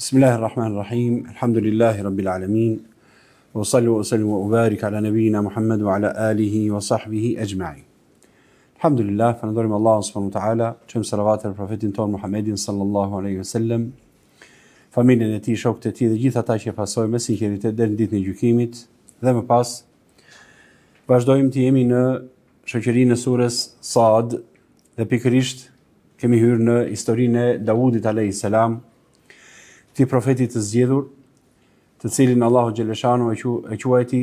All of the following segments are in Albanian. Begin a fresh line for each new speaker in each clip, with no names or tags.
Bismillahir Rahmanir Rahim. Alhamdulillahi Rabbil Alamin. Wa sallu wa sallu wa ubarik ala nabiyyina Muhammad wa ala alihi wa sahbihi ajma'in. Alhamdulillah, falënderojmë Allahun subhanahu wa taala, çojmë salavat për profetin tonë Muhammedin sallallahu alaihi wasallam, familjen e tij, shokët e tij dhe gjithë ata që e pasojnë me sinqeritet deri në ditën e gjykimit dhe më pas vazhdojmë të jemi në shoqërinë e sures Sad dhe pikërisht Kemi hyrë në historinë e Daudit alayhis salam, këtij profeti të zgjedhur, të cilin Allahu xheleshanu e, qu, e quajti,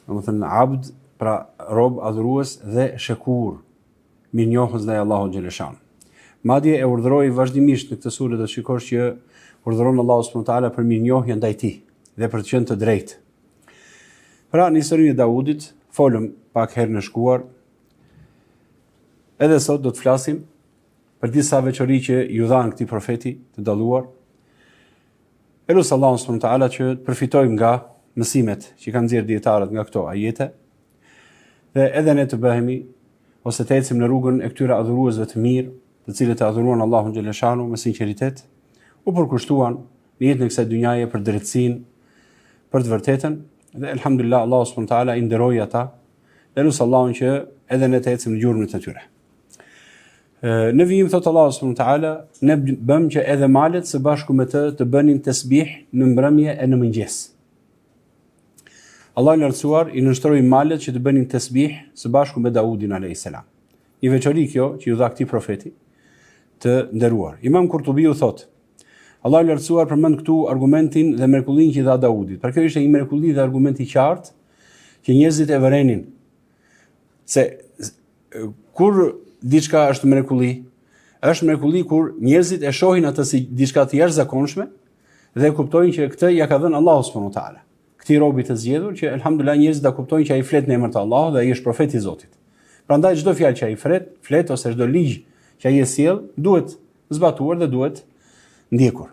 domethënë abd, pra rob adhurues dhe shekur, mirënjohës ndaj Allahut xheleshanu. Madje e urdhëroi vazhdimisht në këtë sure do të shikosh që urdhëron Allahu subhanahu wa taala për mirënjohje ndaj tij dhe për të qenë të drejtë. Pra në historinë e Daudit folëm pak herën e shkuar Edhe sot do të flasim për disa veçori që iu dhanë këtij profeti të dalluar. E lus Allahun subhanahu teala që të përfitojmë nga mësimet që kanë nxjerrë dijetarët nga këto ajete dhe edhe ne të bëhemi ose të ecim në rrugën e këtyre adhuruesve të mirë, të cilët e adhuruan Allahun xheleshanu me sinqeritet, u përkushtuan në jetën e kësaj dynjaje për drejtësinë, për të vërtetën dhe elhamdulillah Allahu subhanahu teala i nderoi ata E lus Allahun që edhe ne të ecim në gjurmët e tyre. Në vijim thotë Allahu subhanahu wa taala, ne bëmë që edhe malet së bashku me të të bënin tesbih në mbrëmje e në mëngjes. Allahu i lartësuar i nënshtroi malet që të bënin tesbih së bashku me Daudin alayhis salam. Një veçori kjo që iu dha këtij profeti të nderuar. Imam Kurtubiu thotë, Allahu i lartësuar përmend këtu argumentin dhe mrekullinë që i dha Daudit. Pra kjo ishte një mrekulli dhe argument i qartë që njerëzit e vërenin se kur diçka është mrekulli, është mrekulli kur njerëzit e shohin atë si diçka të jashtëzakonshme dhe e kuptojnë që këtë ia ka dhënë Allahu subhanahu wa taala. Këtij robi të zgjedhur që elhamdulillah njerëzit ta kuptojnë që ai flet në emër të Allahut dhe ai është profet i Zotit. Prandaj çdo fjalë që ai flet, flet ose çdo ligj që ai e sjell, duhet zbatuar dhe duhet ndjekur.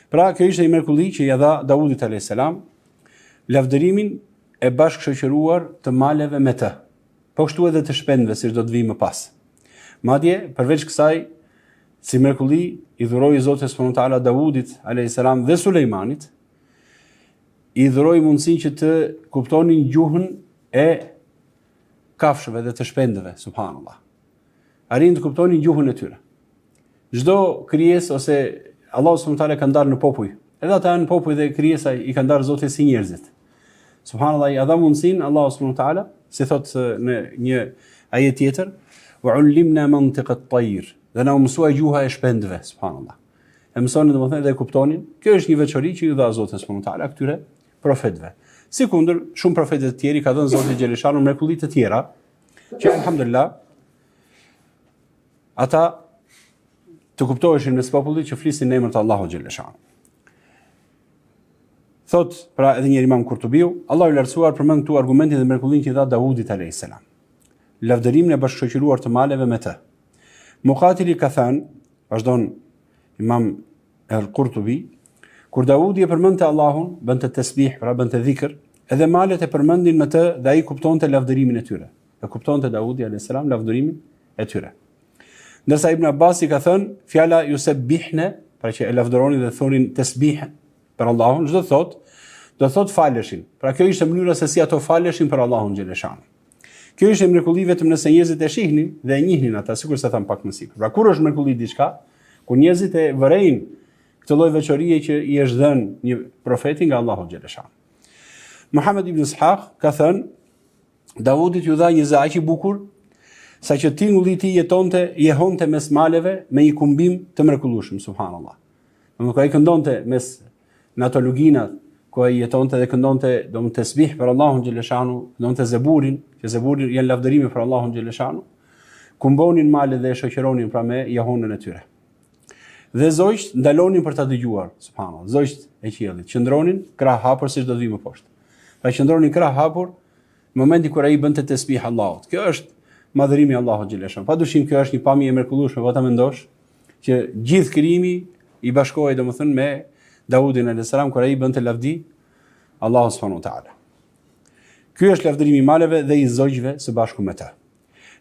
Pra, kjo ishte një mrekulli që ia dha Daudit alayhis salam, lavdërimin e bashkëshoqëruar të maleve me të. Po kështu edhe të shpendëve, siç do të vijë më pas. Madje, përveç kësaj, si mrekulli i dhuroi Zoti subhanahu wa taala Daudit alayhis salam dhe Sulejmanit, i dhuroi mundësinë që të kuptonin gjuhën e kafshëve dhe të shpendëve, subhanallah. Arrin të kuptonin gjuhën e tyre. Çdo krijesë ose Allahu subhanahu wa taala ka ndarë në popuj. Edhe ata janë popuj dhe krijesa i ka ndarë Zoti si njerëzit. Subhanallahu ia dha mundësinë Allahu subhanahu wa taala, si thotë në një ajet tjetër, wa ullimna mantiq at-tayr. Dhe na u mësua gjuha e shpendëve, subhanallahu. E mësonin domethënë dhe e kuptonin. Kjo është një veçori që iu dha Zoti subhanahu wa taala këtyre profetëve. Sikundër shumë profetëve të tjerë i ka dhënë Zoti xheleshanu mrekulli të tjera, që alhamdulillah Ata të kuptoheshin mes popullit që flisin në emër të Allahut xheleshanu. Thot, pra edhe njëherë Imam Kurtubiu, Allahu i lartësuar përmend këtu argumentin dhe mrekullinë që i dha Daudit alayhis salam. Lavdërimin e bashkëshoqëruar të maleve me të. Mukatili ka thënë, vazhdon Imam El Kurtubi, kur Daudi e përmendte Allahun, bënte tesbih, pra bënte dhikr, edhe malet e përmendin me të dhe ai kuptonte lavdërimin e tyre. E kuptonte Daudi alayhis salam lavdërimin e tyre. Ndërsa Ibn Abbasi ka thënë, fjala yusabbihne, pra që e lavdëronin dhe thonin tesbih për Allahun, ç'do të thotë, do të thotë faleshin. Pra kjo ishte mënyra se si ato faleshin për Allahun xheleshanu. Kjo ishte mrekulli vetëm nëse njerëzit e shihnin dhe e njihnin ata, sikurse thamë pak më sipër. Pra kur është mrekulli diçka, kur njerëzit e vërejnë këtë lloj veçorie që i është dhënë një profeti nga Allahu xheleshanu. Muhammed ibn Ishaq ka thënë Daudit iu dha një zë aq i bukur, saqë tingulli i tij jetonte, jehonte mes maleve me një kumbim të mrekullueshëm, subhanallah. Domethënë ai këndonte mes në ato luginat ku ai jetonte dhe këndonte domethënë tesbih për Allahun xheleshanu, këndonte Zeburin, që Zeburi janë lavdërime për Allahun xheleshanu. Kumbonin malet dhe e shoqëronin pra me jehonën e tyre. Dhe zogjtë ndalonin për ta dëgjuar, subhanallah, zogjtë e qiellit qëndronin krah hapur siç do të vijë më poshtë. Pra qëndronin krah hapur në momentin kur ai bënte tesbih Allahut. Kjo është madhërimi i Allahut xheleshanu. Padyshim kjo është një pamje e mrekullueshme, po ta mendosh që gjithë krijimi i bashkohej domethënë me Daudin alayhis salam kur ai bënte lavdi Allahut subhanahu wa taala. Ky është lavdërimi i maleve dhe i zogjve së bashku me të.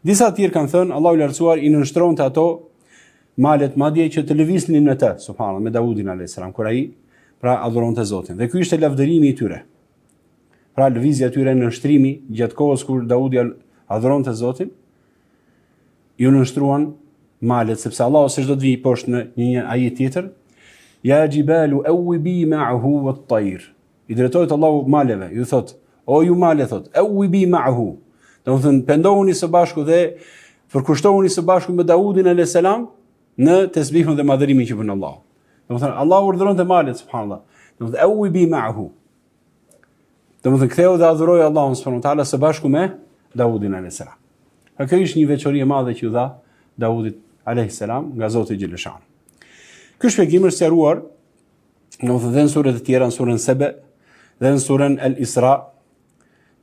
Disa të tjerë kanë thënë Allahu i lartësuar i nënshtronte ato. Malet madje që të lëviznin me të, subhanallah, me Daudin alayhis salam, kur ai pra adhuronte Zotin. Dhe ky ishte lavdërimi i tyre. Pra lëvizja e tyre nënshtrimi gjatë kohës kur Daudi adhuronte Zotin, iu nënshtruan malet sepse Allahu siç do të vijë poshtë në një një ajet tjetër, ja jibalu awbi ma'ahu wat-tayr. I drejtohet Allahu maleve, ju thot, o ju male thot, awbi ma'ahu. Domethënë pendohuni së bashku dhe përkushtohuni së bashku me Daudin alayhis salam në tesbihun dhe madhërimin që bën Allahu. Domethënë Allahu urdhëronte malet subhanallahu. Domethënë awbi ma'ahu. Domethënë ktheu dhe adhuroi Allahun subhanahu wa taala së bashku me Daudin alayhis salam. Pra kjo ishte një veçori e madhe që iu dha Daudit alayhis salam nga Zoti xheleshanuhu. Ky shpjegim është sqaruar domethënë dhe në sure të tjera, në suren Sebe dhe në suren El Isra,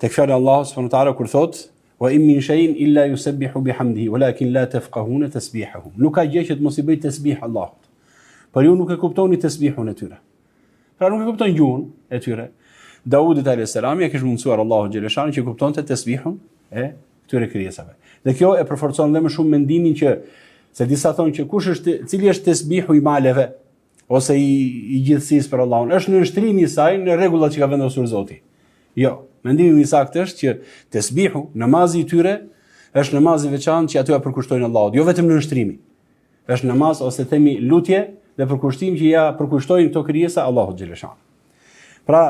tek fjala e Allahut subhanahu wa taala kur thotë wa in min shay'in illa yusabbihu bihamdihi walakin la tafqahuna tasbihahum. Nuk ka gjë që të mos i bëjë tesbih Allahut. Por ju nuk e kuptoni tesbihun e tyre. Pra nuk e kuptojnë gjuhën e tyre. Daudit alayhis salam ia kish mundësuar Allahu xheleshanuhu që kuptonte tesbihun e këtyre krijesave. Dhe kjo e përforcon dhe më shumë mendimin që se disa thonë që kush është cili është tesbihu i maleve ose i, i gjithësisë për Allahun, është nënshtrimi i saj në rregullat që ka vendosur Zoti. Jo, mendimi më i saktë është që tesbihu, namazi i tyre është namaz i veçantë që ato ia përkushtojnë Allahut, jo vetëm nënshtrimi. Është namaz ose themi lutje dhe përkushtim që ia përkushtojnë këto krijesa Allahut xheleshanuhu. Pra,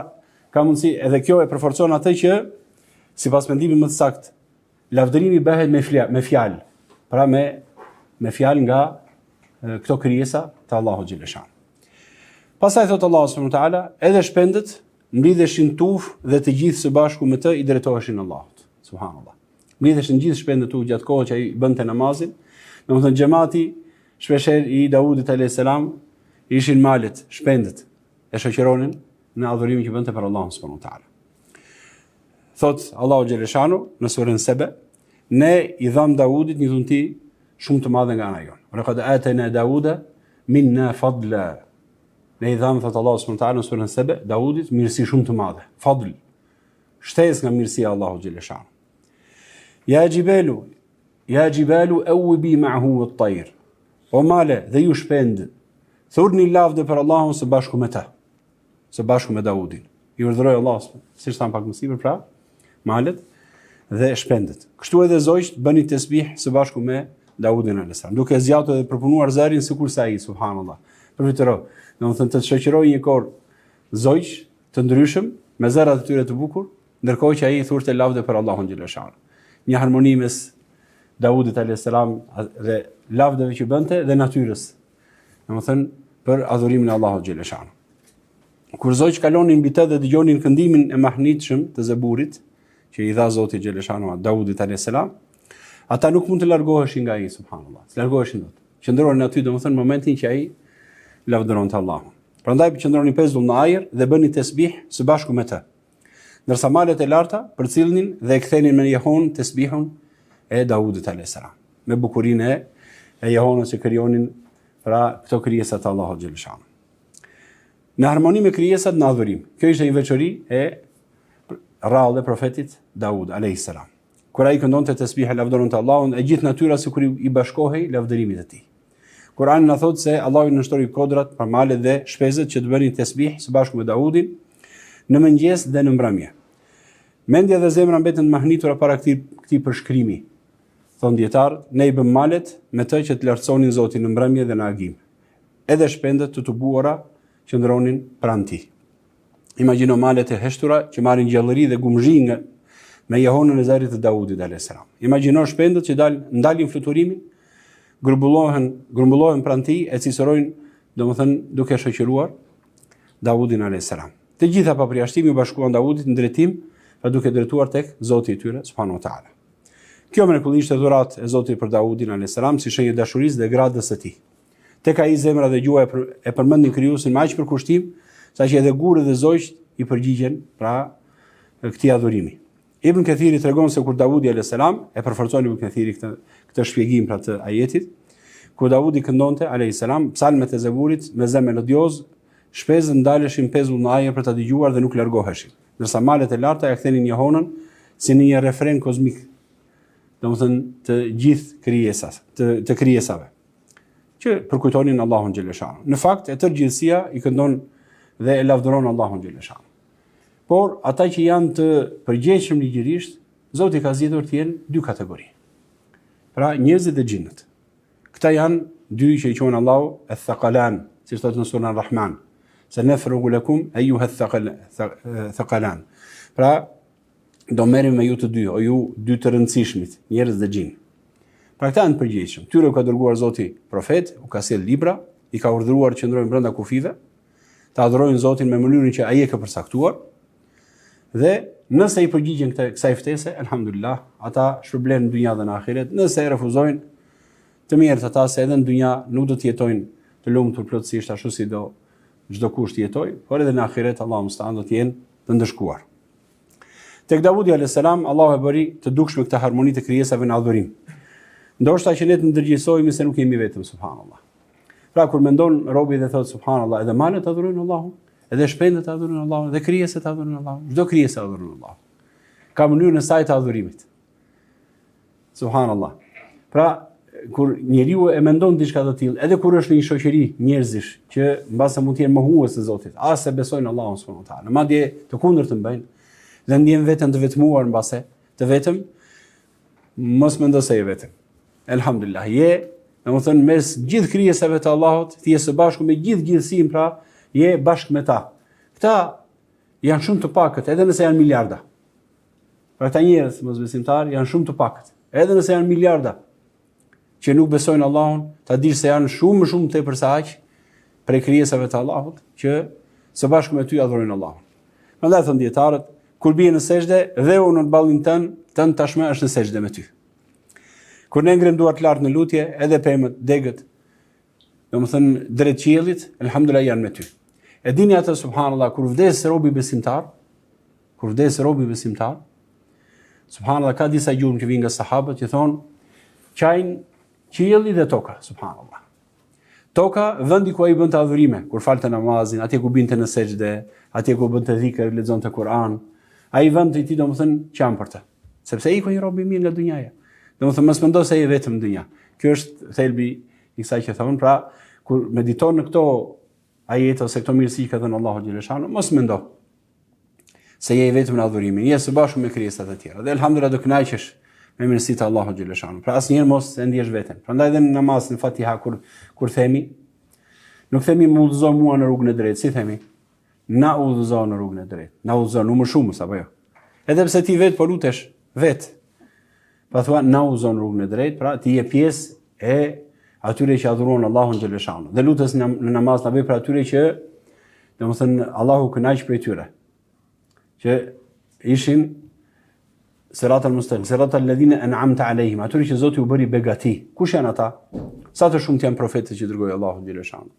ka mundësi edhe kjo e përforcon atë që sipas mendimit më të saktë, lavdërimi bëhet me fjalë, me fjalë. Pra me me fjalë nga këto krijesa të Allahut xheleshanuhu. Pastaj thot Allahu subhanahu wa taala, edhe shpendët mblidheshin tufë dhe të gjithë së bashku me të i drejtoheshin Allahut. Subhanallahu. Mblidheshin gjithë shpendët tufë gjatë kohës që ai bënte namazin. Domethënë xhemati shpeshherë i Daudit alayhis salam ishin malet, shpendët e shoqëronin në adhurimin që bënte për Allahun subhanahu wa taala. Thot Allahu xheleshanuhu në surën Sebe, ne i dhamë Daudit një dhunti shumë të madhe nga ana jonë. Wa laqad atayna Dauda minna fadla. Ne i dhamë thot Allahu subhanahu wa taala në surën Sebe, Daudit mirësi shumë të madhe, fadl. Shtesë nga mirësia e Allahut xheleshanuhu. Ja xhibalu, ja xhibalu awbi ma'ahu wat-tayr. O male dhe ju shpend, thurni lavde për Allahun së bashku me të, së bashku me Daudin. I urdhëroi Allahu, siç thamë pak më sipër, pra, malet dhe shpendët. Kështu edhe zogjtë bënin tesbih së bashku me Daudin alayhis salam, duke zgjatur dhe përpunuar zërin sikurse ai, subhanallah. Përfytyro, domethënë të shoqërojë një kor zogj të ndryshëm me zërat e tyre të bukur, ndërkohë që ai thurte lavde për Allahun xheleshanuhu. Një harmoni mes Daudit alayhis salam dhe lavdeve që bënte dhe natyrës. Domethënë për adhurimin e Allahut xheleshanuhu. Kur zogjtë kalonin mbi të dhe dëgjonin këndimin e mahnitshëm të Zeburit, që i dha Zoti xheleshanuhu Daudit alayhis salam, ata nuk mund të largoheshin nga ai subhanallahu. S'largoheshin dot. Qëndronin aty domethënë në momentin që ai lavdëronte Allahun. Prandaj qëndronin pezull në ajër dhe bënin tesbih së bashku me të. Ndërsa malet e larta përcillnin dhe e kthenin me jehonë tesbihun e Daudit alayhis salam. Me bukurinë e e jehonës që krijonin pra këto krijesa të Allahut xheleshanuhu. Në harmoni me krijesat në adhurim. Kjo ishte një veçori e rrallë e profetit Daud alayhis salam. Kur ai këndonte tesbih e lavdëronte Allahun, e gjithë natyra sikur i bashkohej lavdërimit të tij. Kurani na thotë se Allahu i nënshtroi kodrat, pra malet dhe shpezët që të bënin tesbih së bashku me Daudin në mëngjes dhe në mbrëmje. Mendja dhe zemra mbeten të mahnitura para këtij këtij përshkrimi. Thonë dijetarët, ne i bëmë malet me të që të lartësonin Zotin në mbrëmje dhe në agim. Edhe shpendët të tubuara qëndronin pranë tij. Imagjino malet e heshtura që marrin gjallëri dhe gumëzhin nga me jehonën e zërit të Daudit alayhis salam. Imagjino shpendët që dal ndalin fluturimin, grumbullohen, grumbullohen pranë tij e cicërojnë, domethënë duke shoqëruar Daudin alayhis salam. Të gjitha pa përjashtim iu bashkuan Daudit në drejtim, pra duke drejtuar tek Zoti i tyre subhanahu wa taala. Kjo mrekulli ishte dhuratë e Zotit për Daudin alayhis salam si shenjë e dashurisë dhe gradës së tij. Tek ai zemra dhe gjuha e, për, e përmendin krijuesin me aq përkushtim, saqë edhe gurët dhe zogjtë i përgjigjen pra këtij adhurimi. Ibn Kathiri tregon se kur Davudi alayhis salam e përforcon Ibn Kathiri këtë këtë shpjegim pra të ajetit, kur Davudi këndonte alayhis salam psalmet e Zeburit me zë melodioz, shpezët ndaleshin pezull në ajër për ta dëgjuar dhe nuk largoheshin, ndërsa malet e larta ia kthenin jehonën si në një refren kozmik, domethënë të gjithë krijesas, të, të krijesave. që përkujtonin Allahun xheleshanuhu. Në fakt, e tërë gjithësia i këndon dhe e lavdëron Allahun xheleshanuhu. Por ata që janë të përgjegjshëm ligjërisht, Zoti ka zgjedhur të jenë dy kategori. Pra njerëzit dhe xhinët. Këta janë dy që i quan Allahu eth-thakalan, siç thotë në suren Rahman, senefrugu lekum ejjuhe thakalan. Pra, do merremi me ju të dy, o ju dy të rëndësishmit, njerëz dhe xhinë. Pra këta janë të përgjegjshëm. Këtyre u ka dërguar Zoti profetë, u ka sjellë libra, i ka urdhëruar të qëndrojnë brenda kufijve, të adhurojnë Zotin me mënyrën që ai e ka përcaktuar. Dhe nëse i përgjigjen këta, kësaj ftese, elhamdulillah, ata shpërblehen në dynja dhe në ahiret. Nëse e refuzojnë, të mjerët ata se edhe në dynja nuk do të jetojnë të lumtur plotësisht ashtu si do çdokush të jetojë, por edhe në ahiret Allahu musta'an do të jenë të ndëshkuar. Tek Davudi alayhis salam Allahu e bëri të dukshme këtë harmoni të krijesave në adhurim. Ndoshta që ne të ndërgjegjësohemi se nuk jemi vetëm subhanallahu. Pra kur mendon robi dhe thotë subhanallahu, edhe malet adhurojnë Allahun, edhe shpendët adhurojnë Allahun, edhe krijesat adhurojnë Allahun, çdo krijesë adhuron Allahun. Ka mënyrën e saj të adhurimit. Subhanallahu. Pra kur njeriu e mendon diçka të tillë, edhe kur është në një shoqëri njerëzish që mbase mund të jenë mohues të Zotit, as e besojnë Allahun subhanahu wa taala, madje të kundërtën bëjnë dhe ndjen veten të vetmuar mbase, të vetëm, mos mendo se je vetëm. Elhamdulillah, je, domethënë mes gjithë krijesave të Allahut, ti je së bashku me gjithë gjithësinë, pra je bashkë me ta. Këta janë shumë të pakët, edhe nëse janë miliarda. Pra këta njerëz mosbesimtarë janë shumë të pakët, edhe nëse janë miliarda që nuk besojnë Allahun, ta dish se janë shumë më shumë tepër se aq prej krijesave të Allahut që së bashku me ty adhurojnë Allahun. Prandaj thonë dijetarët, kur bie në sexhde, dheu në ballin tënd, tënd tashmë është në sexhde me ty. Kur ne ngremë duart lart në lutje, edhe pemët, degët, domethënë drejt qiellit, elhamdulillah janë me ty. E dini atë subhanallah kur vdes robi besimtar, kur vdes robi besimtar, subhanallah ka disa gjurmë që vijnë nga sahabët që thonë qajnë qielli dhe toka, subhanallah. Toka, vendi ku ai bënte adhurime, kur falte namazin, atje ku binte në sexhde, atje ku bënte dhikr, lexonte Kur'an, ai vend i tij domethënë qan për të. Sepse iku një rob i mirë nga dynjaja. Domethënë mos mendo se je vetëm në dynja. Kjo është thelbi i kësaj që thonë, pra kur mediton në këto ajete ose këto mirësi që ka dhënë Allahu xheleshanuhu, mos mendo se je i vetëm në adhurimin, je së bashku me krijesat e tjera. Dhe elhamdulillah do kënaqesh me mirësitë e Allahut xheleshanuhu. Pra asnjëherë mos e ndjesh veten. Prandaj edhe në namaz në Fatiha kur kur themi nuk themi më udhëzo mua në rrugën e drejtë, si themi? Na udhëzo në rrugën e drejtë. Na udhëzo numër shumës apo jo? Edhe pse ti vetë po lutesh vetë. Pa thua na udhëzo në rrugën e drejtë, pra ti je pjesë e atyre që adhuruan Allahun xheleshanuhu. Dhe lutesh në, në namaz na bëj prej atyre që domethënë Allahu u kënaq prej tyre. Që ishin Sirat al-Mustaqim, sirat al-ladhina an'amta alehim, atyre që Zoti u bëri begati. Kush janë ata? Sa të shumtë janë profetët që dërgoi Allahu xheleshanuhu.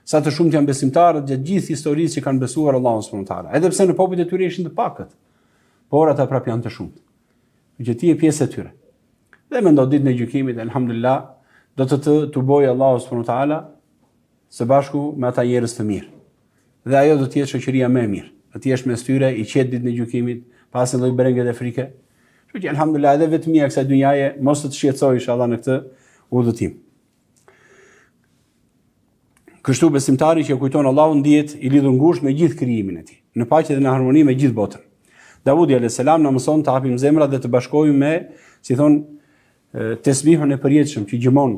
Sa të shumtë janë besimtarët gjatë gjithë historisë që kanë besuar Allahun subhanahu wa taala. Edhe pse në popujt e tyre ishin të pakët, por ata prapë janë të shumtë. Që ti je pjesë e tyre. Dhe mendo ditën e gjykimit, elhamdulillah, do të të tubojë Allahu subhanahu wa taala së bashku me ata njerëz të mirë. Dhe ajo do të jetë shoqëria më e mirë. Do të jesh mes tyre i qetë ditën e gjykimit, pa asnjë lloj brenge dhe frike. Kështu që elhamdulillah edhe vetmia e kësaj dynjaje mos të të shqetësojë inshallah në këtë udhëtim. Kështu besimtari që e kujton Allahun ndihet i lidhur ngushtë me gjithë krijimin e tij, në paqe dhe në harmoni me gjithë botën. Davudi alayhis salam na mëson të hapim zemrat dhe të bashkohemi me, si thonë, tesbihun e përjetshëm që gjëmon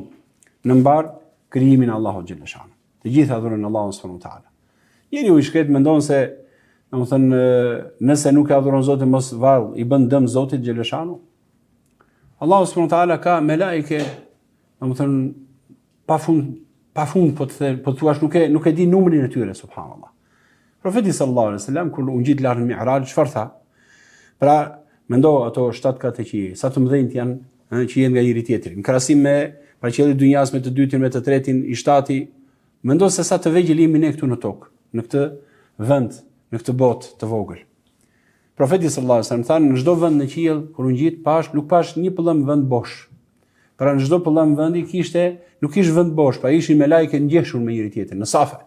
në mbarë krijimin e Allahut xheleshanuhu. Të gjithë adhurojnë Allahun subhanahu wa taala. Njeriu i shkretë mendon se, domethënë, nëse nuk e adhuron Zotin mos vallë i bën dëm Zotit xheleshanuhu. Allahu subhanahu wa taala ka melaike, domethënë pa fund pa fund po të them, po të thuash nuk e nuk e di numrin e tyre subhanallahu. Profeti sallallahu alaihi wasallam kur u ngjit lart në Mi'raj, çfarë tha? Pra, mendo ato shtatë kate qiej, sa të mëdhenj janë, ëh, që janë nga njëri tjetri. Në krahasim me pra qielli i dynjas me të dytin, me të tretin, i shtati, mendo se sa të vegjël jemi ne këtu në tokë, në këtë vend, në këtë botë të vogël. Profeti sallallahu alaihi wasallam tha në çdo vend në qiell kur u ngjit pash nuk pash një pëllëmbë vend bosh. Pra në çdo pëllëmbë vendi kishte nuk kish vend bosh, pra ishin melaike ngjeshur me njëri tjetrin në safe.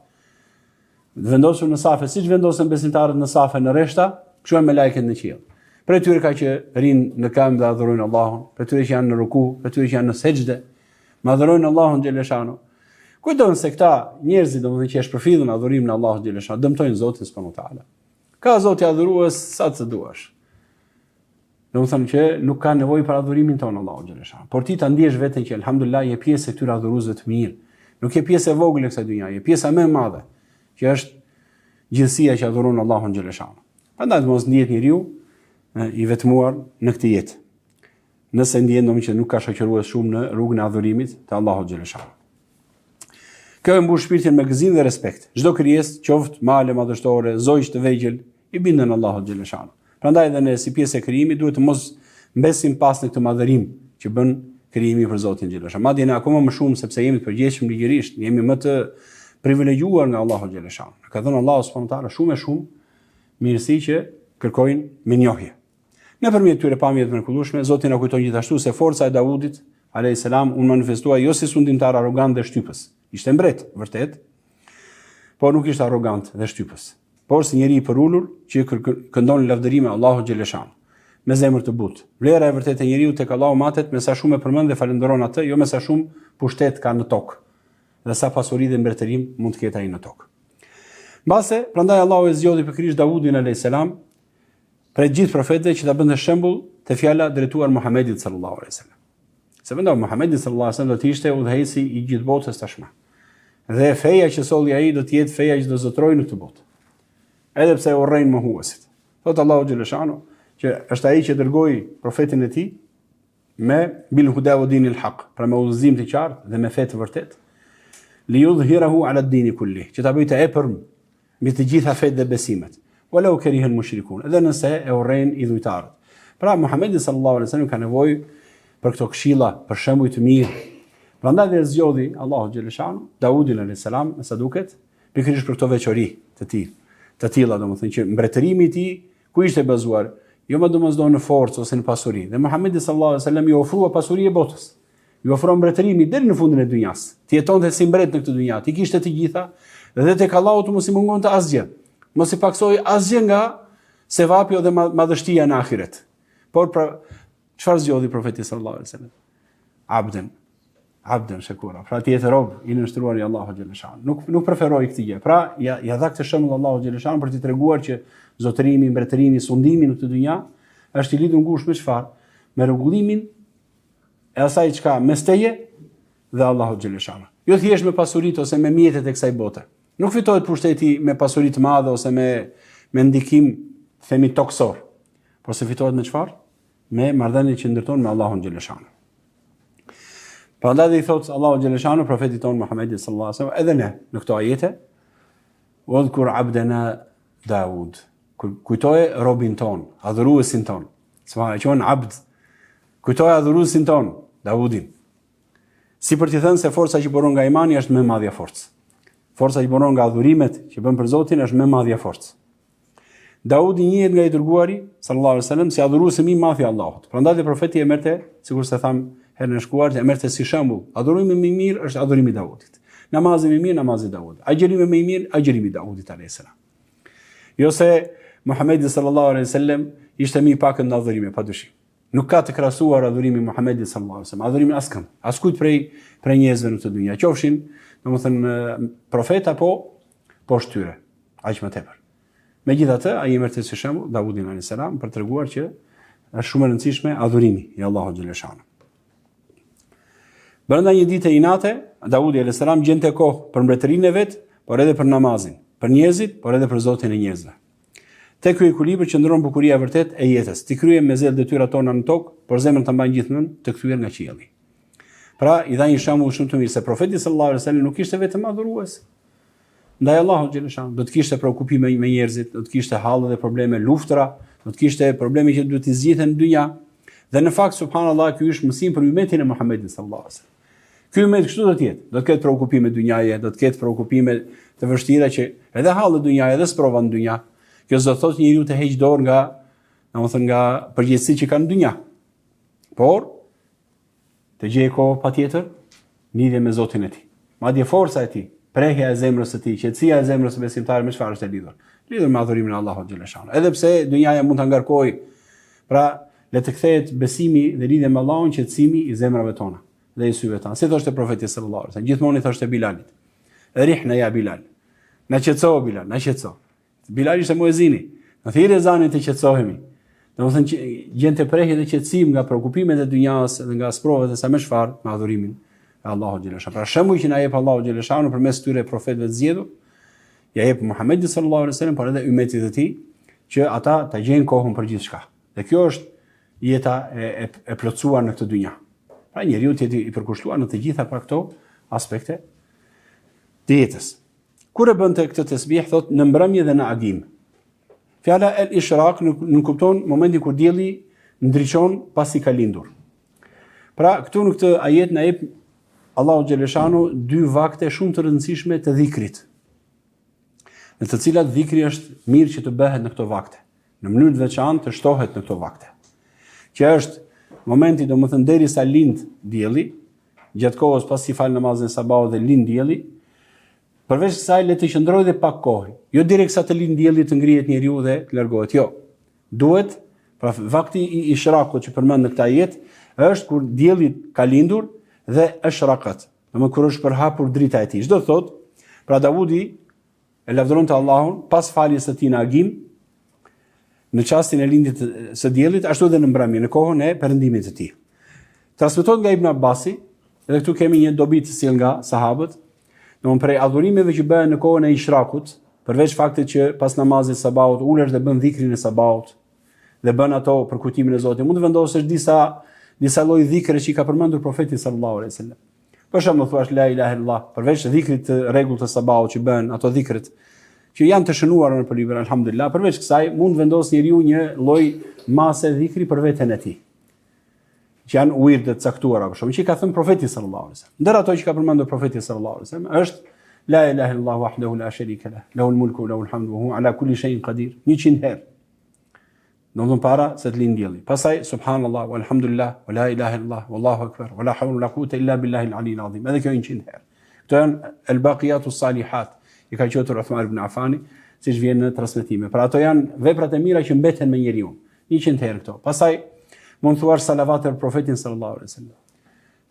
Vendosur në safe, siç vendosen besimtarët në safe në rreshta, kështu janë melaiket në qiell. Prej tyre ka që rrinë në këmbë dhe adhurojnë Allahun, prej tyre që janë në ruku, prej tyre që janë në sexhde, madhërojnë Allahun xheleshanuhu. Kujton se këta njerëzit, domethënë që e shpërfillin adhurimin e Allahut xheleshanuhu, dëmtojnë Zotin subhanahu teala. Ka Zoti adhurues sa të duash. Domethënë që nuk ka nevojë për adhurimin tonë Allahu xheleshanuhu. Por ti ta ndjesh veten që elhamdulillah je pjesë e këtyre adhuruesve të mirë. Nuk je pjesë e vogël e kësaj dynjaje, je pjesa më e madhe, që është gjithësia që adhuron Allahun xheleshanuhu. Prandaj të mos ndihet njeriu i vetmuar në këtë jetë. Nëse ndjen domethënë që nuk ka shoqërues shumë në rrugën e adhurimit të Allahut xheleshanuhu. Kjo e mbush shpirtin me gëzim dhe respekt. Çdo krijesë, qoftë male madhështore, zogj të vegjël, i binden Allahut xheleshanuhu. Prandaj edhe ne si pjesë e krijimit duhet të mos mbesim pas në këtë madhërim që bën krijimi për Zotin xheleshanuhu. Madje ne akoma më shumë sepse jemi të përgjegjshëm ligjërisht, jemi më të privilegjuar nga Allahu xheleshanuhu. Na ka dhënë Allahu subhanahu wa taala shumë e shumë mirësi që kërkojnë mirënjohje. Nëpërmjet këtyre pamjeve të mrekullueshme, Zoti na kujton gjithashtu se forca e Daudit, alayhis salam, u manifestua jo si sundimtar arrogant dhe shtypës. Ishte mbret, vërtet, por nuk ishte arrogant dhe shtypës, por si njeri i përulur që këndon lavdërime Allahut xheleshanuhu me zemër të butë. Vlera e vërtetë e njeriut tek Allahu matet me sa shumë e përmend dhe falënderon atë, jo me sa shumë pushtet ka në tokë dhe sa pasuri dhe mbretërim mund të ketë ai në tokë. Mbase, prandaj Allahu e zgjodhi pikërisht Daudin alayhis salam prej gjithë profetëve që ta bënte shembull te fjala drejtuar Muhamedit sallallahu alaihi wasallam. Se mendo Muhamedi sallallahu alaihi wasallam do të ishte udhëheqësi i gjithë botës tashmë. Dhe feja që solli ai do të jetë feja që do zotërojë në këtë botë. Edhe pse e urrejnë mohuesit. Thotë Allahu xheleshanuhu që është ai që dërgoi profetin e tij me bil huda wa dinil haq, pra me udhëzim të qartë dhe me fe të vërtetë. Li yudhhirahu ala dini kulli, që ta bëjë të epërm mbi të gjitha fetë dhe besimet. Walau kariha al-mushrikun, edhe nëse e urrejnë idhujtarët. Pra Muhamedi sallallahu alaihi wasallam ka nevojë për këto këshilla, për shembuj të mirë. Prandaj dhe zgjodhi Allahu xheleshanuhu Daudin alayhis salam, me sa duket, pikërisht për këto veçori të tij, të tilla, domethënë që mbretërimi i tij ku ishte bazuar, jo më domosdo në forcë ose në pasuri. Dhe Muhamedi sallallahu alaihi wasallam iu ofrua pasuri e botës. Iu ofrua mbretërimi deri në fundin e dynjas. Të jetonte si mbret në këtë dynja, t'i kishte të gjitha dhe tek Allahu të mos i mungonte asgjë. Mos i pakësohej asgjë nga sevapi dhe madhështia në ahiret. Por pra, çfarë zgjodhi profeti sallallahu alaihi wasallam? Abden. Abden shakura. Pra të jetë rob i nënshtruar i Allahut xheleshanuhu. Nuk nuk preferoi këtë gjë. Pra ja ja dha këtë shembull Allahu xheleshanuhu për t'i treguar që zotërimi, mbretërimi, sundimi në këtë dynja është i lidhur ngushtë me çfarë? Me rregullimin e asaj çka mes teje dhe Allahut xheleshanuhu. Jo thjesht me pasuritë ose me mjetet e kësaj bote. Nuk fitohet pushteti me pasuri të madhe ose me me ndikim themi tokësor. Por se fitohet me çfarë? Me marrëdhënie që ndërton me Allahun xheleshanuhu. Prandaj dhe i thot Allahu xheleshanuhu profetit tonë Muhamedit sallallahu alaihi wasallam edhe ne në këto ajete Wadhkur abdana Daud. Kujtoje robin tonë, adhuruesin tonë. Subhan, e quan abd. Kujtoje adhuruesin tonë, Daudin. Si për t'i thënë se forca që buron nga imani është më e madhja forcë. Forca që buron nga adhurimet që bën për Zotin është më e madhja forcë. Daudi njihet nga i dërguari sallallahu alaihi wasallam si adhuruesi më i madh i Allahut. Prandaj dhe profeti e merrte, sikurse thamë herën e shkuar, e merrte si shembull. Adhurimi më i mirë është adhurimi i Daudit. Namazi më i mirë, namazi i Daudit. Agjërimi më i mirë, agjërimi i Daudit alayhis salam. Jo se Muhamedi sallallahu alaihi wasallam ishte më i pakët në adhurime, padyshim. Nuk ka të krahasuar adhurimi i Muhamedit sallallahu alaihi wasallam, adhurimin askënd, askujt prej prej njerëzve në këtë dynja, qofshin, domethënë profet apo poshtë tyre, aq më tepër. Megjithatë, ai e merrte si shembull Daudin alayhis salam për të treguar që është shumë e rëndësishme adhurimi i Allahut xheleshanuhu. Brenda një dite e një nate, Daudi alayhis salam gjente kohë për mbretërinë e vet, por edhe për namazin, për njerëzit, por edhe për Zotin e njerëzve. Te ky ekuilibër qëndron bukuria e vërtetë e jetës. T'i kryejmë me zell detyrat tona në tokë, por zemrën ta mbajmë gjithmonë të kthyer nga qielli. Pra, i dha një shembull shumë të mirë se profeti sallallahu alajhi wasallam nuk ishte vetëm adhurues, Ndaj Allahut xheleshanuhu, do të kishte preokupime me njerëzit, do të kishte halle dhe probleme, luftra, do të kishte probleme që duhet të zgjidhen në dynja. Dhe në fakt subhanallahu ky është mësim për ymetin e Muhamedit sallallahu alaihi wasallam. Ky ymet kështu do të jetë, do të ketë preokupime dynjaje, do të ketë preokupime të vështira që edhe halle dynjaje edhe sprova në dynja. Kjo s'do të thotë njeriu të heq dorë nga, domethënë nga përgjegjësitë që ka në dynja. Por Të gjejë kohë patjetër lidhje me Zotin e tij. Madje forca e tij, prehja e zemrës së tij, qetësia e zemrës së besimtarit me çfarë është e lidhur? Lidhur me adhurimin e Allahut xheleshanuhu. Edhe pse dynjaja mund ta ngarkojë, pra le të kthehet besimi dhe lidhja me Allahun qetësimi i zemrave tona dhe i syve tanë. Si thoshte profeti sallallahu alajhi wasallam, gjithmonë i thoshte Bilalit. Erihna ja Bilal. Na qetëso Bilal, na qetëso. Bilal ishte muezini. Na thirr ezanin të qetësohemi. Domethënë që gjente prehje dhe qetësim nga preokupimet e dynjas dhe nga sprovat e sa me çfarë me adhurimin e Allahut xheleshanuhu. Pra shembuj që na jep Allahu xheleshanuhu përmes këtyre profetëve të zgjedhur, ja jep Muhamedit sallallahu alaihi wasallam, por edhe ymetit të tij, që ata ta gjejnë kohën për gjithçka. Dhe kjo është jeta e, e, e plotësuar në këtë dynja. Pra njeriu të jetë i përkushtuar në të gjitha pra këto aspekte të jetës. Kur e bënte këtë tesbih, thot në mbrëmje dhe në agim. Fjala el ishraq nënkupton momentin kur dielli ndriçon pasi ka lindur. Pra, këtu në këtë ajet na jep Allahu xheleshanuhu dy vakte shumë të rëndësishme të dhikrit. Në të cilat dhikri është mirë që të bëhet në këto vakte. Në mënyrë të veçantë të shtohet në këto vakte. Që është momenti, domethënë derisa lind dielli, gjatë kohës pasi fal namazin e sabahut dhe lind dielli, përveç kësaj le të qëndrojë dhe pak kohë. Jo direkt sa të lind dielli të ngrihet njeriu dhe të largohet. Jo. Duhet, pra vakti i ishrakut që përmend në këtë ajet është kur dielli ka lindur dhe eshrakat. Domethënë kur është përhapur drita e tij. Ç'do të thotë? Pra Davudi e lavdëronte Allahun pas faljes së tij në agim, në çastin e lindjes së diellit, ashtu edhe në mbrëmje, në kohën e perëndimit të tij. Transmetohet nga Ibn Abbasi, edhe këtu kemi një dobi të sjellë nga sahabët, domethënë prej adhurimeve që bëhen në kohën e ishrakut, përveç faktit që pas namazit sabahut ulesh dhe bën dhikrin e sabahut dhe bën ato për kujtimin e Zotit, mund të vendosësh disa disa lloj dhikre që i ka përmendur profeti sallallahu alaihi wasallam. Për shembull thua la ilaha illallah, përveç dhikrit të rregullt të sabahut që bëhen ato dhikret që janë të shënuara nëpër libra, alhamdulillah, përveç kësaj mund të vendosë njeriu një lloj mase dhikri për veten e tij. Që janë wirde të caktuara për shembull, që i ka thënë profeti sallallahu alaihi wasallam. Ndër ato që ka përmendur profeti sallallahu alaihi wasallam është la ilaha illallah wahdahu la sharika lah, lahul mulku wa lahul hamdu wa huwa ala kulli shay'in qadir, 100 herë. Domethënë para se të lind dielli. Pastaj subhanallah walhamdulillah wa la ilaha illallah wallahu akbar wa la hawla wa la quwwata illa billahi al-ali al-azim. Edhe kjo 100 herë. Këto janë el-baqiyatu salihat. I ka quajtur Uthman ibn Affani, siç vjen në transmetime. Pra ato janë veprat e mira që mbeten me njeriun. 100 herë këto. Pastaj mund thuash salavate për profetin sallallahu alaihi wasallam.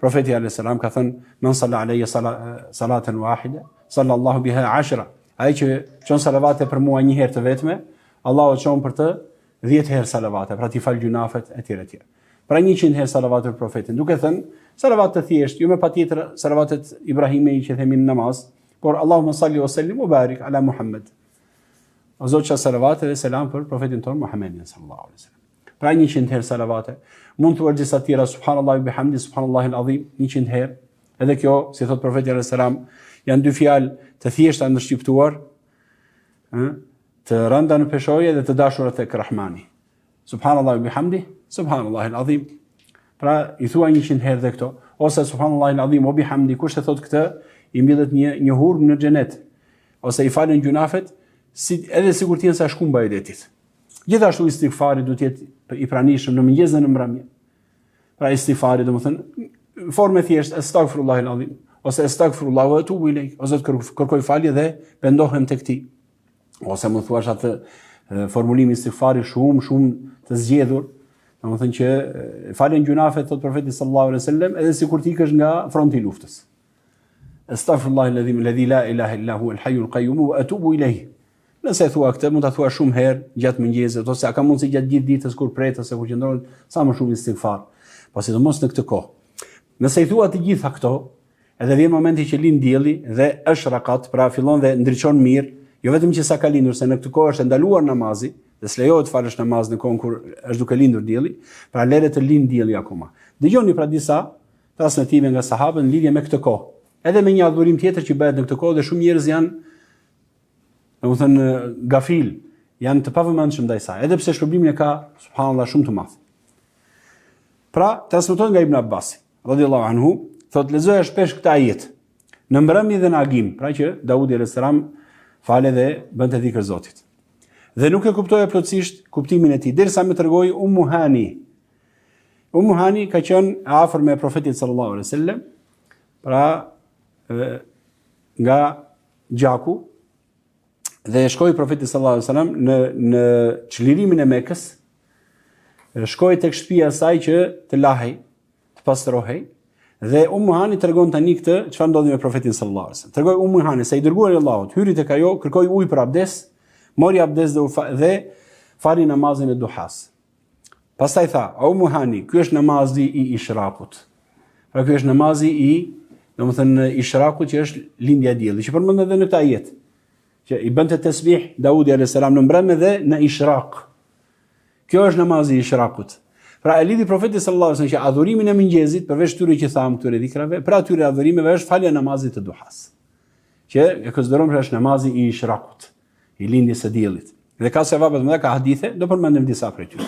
Profeti alaihi salam ka thënë men salla alayhi salatan wahida salla Allahu biha ashra. Ai që çon salavate për mua një herë të vetme, Allahu çon për të 10 herë salavate, pra t'i fal gjynafet etj etj. Pra 100 herë salavate për profetin, duke thënë salavat të thjeshtë, jo me patjetër salavatet Ibrahimi që themi në namaz, por Allahumma salli wa sallim wa barik ala Muhammed. O Zot ço salavate dhe selam për profetin tonë Muhammedin sallallahu alaihi wasallam. Pra 100 herë salavate. Mund të thuash disa tjera subhanallahi bihamdi subhanallahi alazim 100 herë. Edhe kjo, si thot profeti alayhis salam, janë dy fjalë të thjeshta në shqiptuar, ë, të rënda në peshoje dhe të dashura tek Rahmani. Subhanallahi bihamdi, subhanallahi alazim. Pra i thua 100 herë dhe këto, ose subhanallahi alazim wa bihamdi, kush e thot këtë, i mbillet një një hurmë në xhenet, ose i falen gjynafet, si edhe sikur të jenë sa shkumba e detit. Gjithashtu istighfari duhet të jetë i pranishëm në mëngjes dhe në mbrëmje. Pra istighfari, domethënë, formë e thjeshtë astaghfirullahil azim ose astaghfirullah wa atubu ilaik, o Zot kërkoj falje dhe pendohem tek ti. Ose mund thuash atë formulimin istighfari shumë shumë të zgjedhur, domethënë që falen gjynafet thot profeti sallallahu alaihi wasallam edhe sikur të ikësh nga fronti i luftës. Astaghfirullah alladhi alladhi la ilaha illa huwa al-hayyul qayyum wa atubu ilayh. Nëse e thua këtë, mund ta thuash shumë herë gjatë mëngjesit ose a ka mundësi gjatë gjithë ditës kur pret ose kur qëndron, sa më shumë istighfar. Po sidomos në këtë kohë. Nëse i thua të gjitha këto, edhe vjen momenti që lind dielli dhe eshrakat, pra fillon dhe ndriçon mirë, jo vetëm që sa ka lindur, se në këtë kohë është e ndaluar namazi, dhe s'lejohet të falësh namaz në kohën kur është duke lindur dielli, pra lëre të lind dielli akoma. Dëgjoni pra disa transmetime nga sahabët në lidhje me këtë kohë. Edhe me një adhurim tjetër që bëhet në këtë kohë dhe shumë njerëz janë domethënë gafil, janë të pavëmendshëm ndaj saj, edhe pse shpërblimin e ka subhanallahu shumë të madh. Pra, transmetohet nga Ibn Abbas, radhiyallahu anhu, thotë lexoja shpesh këtë ajet në mbrëmje dhe në agim, pra që Daudi alayhis salam falej dhe bënte dhikr Zotit. Dhe nuk e kuptoja plotësisht kuptimin e tij, derisa më tregoi Ummu Hani. Ummu Hani ka qenë e afërme e profetit sallallahu alaihi wasallam, pra e, nga gjaku dhe shkoi profeti sallallahu alaihi wasallam në në çlirimin e Mekës. Shkoi tek shtëpia e saj që të lahej, të pastrohej. Dhe Ummu Hani tregon tani këtë çfarë ndodhi me profetin sallallahu alaihi wasallam. Tregoi Ummu Hani se i dërguari i Allahut hyri tek ajo, kërkoi ujë për abdes, mori abdes dhe u fa, dhe fali namazin e duhas. Pastaj tha, o Ummu Hani, ky është namazi i ishrakut. Pra ky është namazi i, domethënë ishrakut që është lindja e diellit, që përmendet edhe në këtë ajet. Që i bënte tesbih Daudi alayhis salam në mbrëmje dhe në ishrak. Kjo është namazi i ishrakut. Pra e lidhi profeti sallallahu alajhi wasallam që adhurimin e mëngjesit përveç tyre që thamë këtyre dhikrave, pra atyre adhurimeve është falja e namazit të duhas. Që e konsideron që është namazi i ishrakut, i lindjes së diellit. Dhe ka sevape të mëdha, ka hadithe, do përmendim disa prej tyre.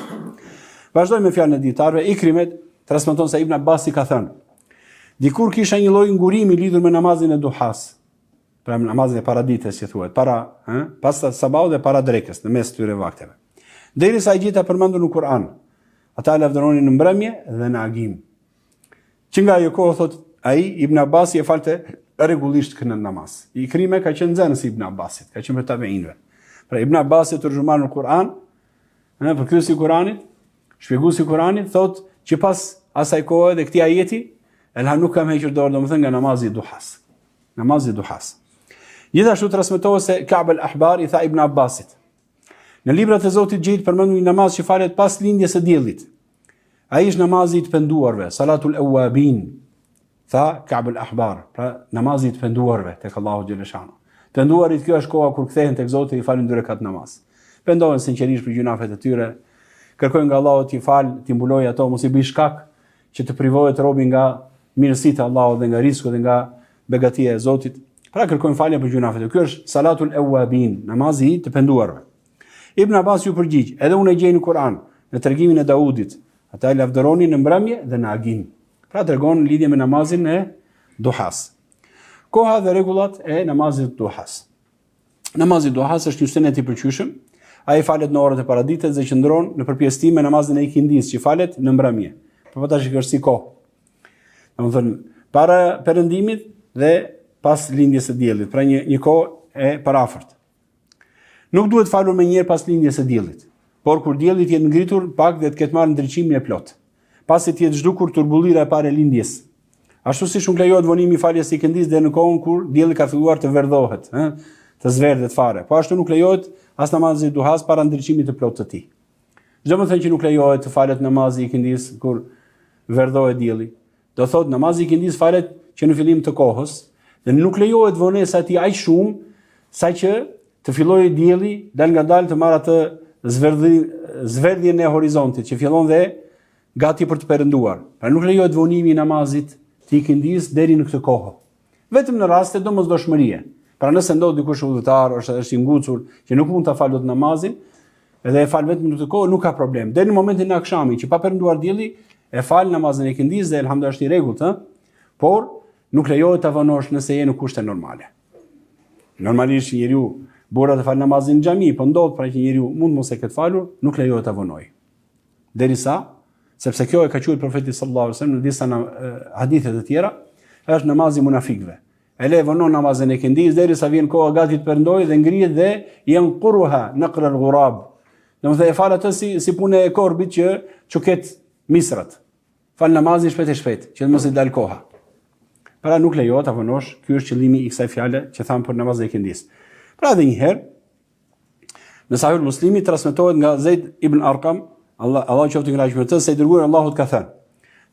Vazhdojmë me fjalën e dijetarëve, Ikrime transmeton se Ibn Abbasi ka thënë: Dikur kisha një lloj ngurimi lidhur me namazin e duhas. Pra namazin e paradites që thuhet, para, ë, pas sabahut dhe para drekës, në mes këtyre vakteve. Derisa e gjeta përmendur në Kur'an, ata e lavdëronin në mbrëmje dhe në agim. Që nga ajo kohë thot ai Ibn Abbasi e falte rregullisht këtë namaz. Ikrime ka qenë nxënës i Ibn Abbasit, ka qenë prej tabiinëve. Pra Ibn Abbasi terxhumanul Kur'an, ë përkthyesi i Kur'anit, shpjeguesi i Kur'anit thot që pas asaj kohe dhe këtij ajeti, elha nuk kam hequr dorë domethënë nga namazi i duhas. Namazi i duhas. Gjithashtu transmetohet se Ka'b al-Ahbar i tha Ibn Abbasit. Në librat e Zotit gjej të përmendur një namaz që falet pas lindjes së diellit. Ai është namazi i të penduarve, salatul awabin. Tha Ka'b al-Ahbar, pra namazi i të penduarve tek Allahu xheleshanuhu. Të penduarit kjo është koha kur kthehen tek Zoti i falin dy rekat namaz. Pendohen sinqerisht për gjynafet e tyre, kërkojnë nga Allahu t'i fal, t'i mbulojë ato, mos i bëj shkak që të privohet robi nga mirësitë e Allahut dhe nga rizku dhe nga begatia e Zotit. Pra kërkojnë falje për gjynafet. Ky është salatul awabin, namazi i të penduarve. Ibn Abbas iu përgjigj, edhe unë e gjej në Kur'an, në tregimin e Daudit, ata e lavdëronin në mbrëmje dhe në agim. Pra tregon lidhje me namazin e duhas. Koha dhe rregullat e namazit të duhas. Namazi i duhas është një sunet i pëlqyeshëm. Ai falet në orët e paradites dhe qëndron në përpjesëtim me namazin e ikindisë që falet në mbrëmje. Po po tash është si kohë. Domethënë para perëndimit dhe pas lindjes së diellit, pra një një kohë e përafërt. Nuk duhet falur menjëherë pas lindjes së diellit, por kur dielli të jetë ngritur pak dhe të ketë marrë ndriçimin e plotë. Pasi të jetë zhdukur turbullira e parë e lindjes, Ashtu siç nuk lejohet vonimi i faljes së ikindisë deri në kohën kur dielli ka filluar të verdhohet, ë, të zverdhet fare. Po ashtu nuk lejohet as namazi i duhas para ndriçimit të plotë të tij. Ç'do me thënë që nuk lejohet të falet namazi i ikindisë kur verdhohet dielli. Do thotë namazi i ikindisë falet që në fillim të kohës dhe nuk lejohet vonesa e tij aq shumë saqë të fillojë dielli dalngadalë të marrë atë zverdhjen e horizontit që fillon dhe gati për të perënduar. Pra nuk lejohet vonimi i namazit të ikindisë deri në këtë kohë. Vetëm në raste domosdoshmërie. Pra nëse ndodh dikush udhëtar ose është i ngucur që nuk mund ta falë dot namazin, edhe e fal vetëm në këtë kohë, nuk ka problem. Deri në momentin e akshamit që pa perënduar dielli, e fal namazin e ikindisë dhe elhamdulillah është i rregullt, ë? Por nuk lejohet ta vonosh nëse je në kushte normale. Normalisht njeriu burra të fal namazin në xhami, po ndodh pra që njeriu mund mos e ketë falur, nuk lejohet ta vonojë. Derisa, sepse kjo e ka quajtur profeti sallallahu alajhi wasallam në disa në, hadithe të tjera, është namazi i munafikëve. E le vonon namazin e ikindisë derisa vjen koha gati të perëndojë dhe ngrihet dhe yanquruha naqra al-ghurab. Domethënë e fal atë si si punë e korbit që çuket misrat. Fal namazin shpejt e shpejt, që të mos i dal koha. Pra nuk lejohet ta vonosh, ky është qëllimi i kësaj fjale që thamë për namazin e ikindisë. Pra edhe një herë, Në Sahih Muslimi transmetohet nga Zeid ibn Arqam, Allah Allahu qoftë i kënaqur me të, se i dërguari i Allahut ka thënë: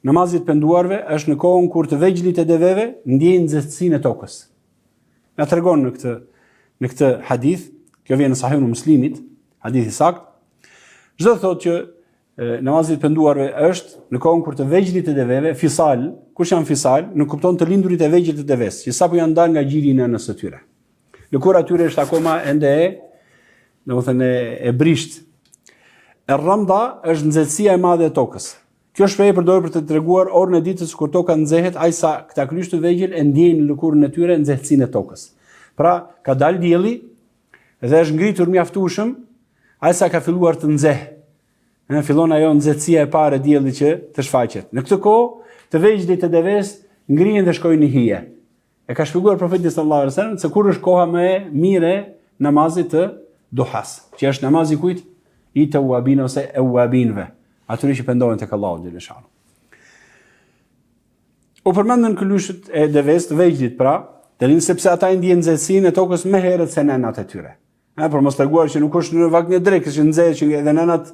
Namazi i të penduarve është në kohën kur të vegjlit e deveve ndjejnë nxehtësinë e tokës. Na tregon në këtë në këtë hadith, kjo vjen në Sahihun e Muslimit, hadith i saktë. Ç'do të thotë që namazi i të penduarve është në kohën kur të vegjlit e deveve, fisal, kush janë fisal, nënkupton të lindurit e vegjël të deves, që sapo janë dalë nga gjiri i nënës së tyre. Lëkura e tyre është akoma ende e, domethënë e, e brishtë. E rëmda është nxehtësia e madhe e tokës. Kjo shprehje përdoret për të treguar orën e ditës kur toka nxehet aq sa këta këlysh të vegjël e ndjejnë në lëkurën e tyre nxehtësinë e tokës. Pra, ka dalë dielli dhe është ngritur mjaftueshëm aq sa ka filluar të nxehë. Në fillon ajo nxehtësia e parë e diellit që të shfaqet. Në këtë kohë, të vegjlit e deves ngrihen dhe shkojnë në hije. E ka shpjeguar profeti sallallahu alajhi wasallam se kur është koha më e mirë e namazit të duhas, që është namazi kujt? I teuabin ose euabinve, atyre që pendohen tek Allahu xheleshanuhu. U përmendën këlyshët e deves të vegjlit pra, të rinj sepse ata e ndjejnë nxehtësinë e tokës më herët se nenat e tyre. E, për mos treguar që nuk është në vaktin e drekës që nxehet që edhe nenat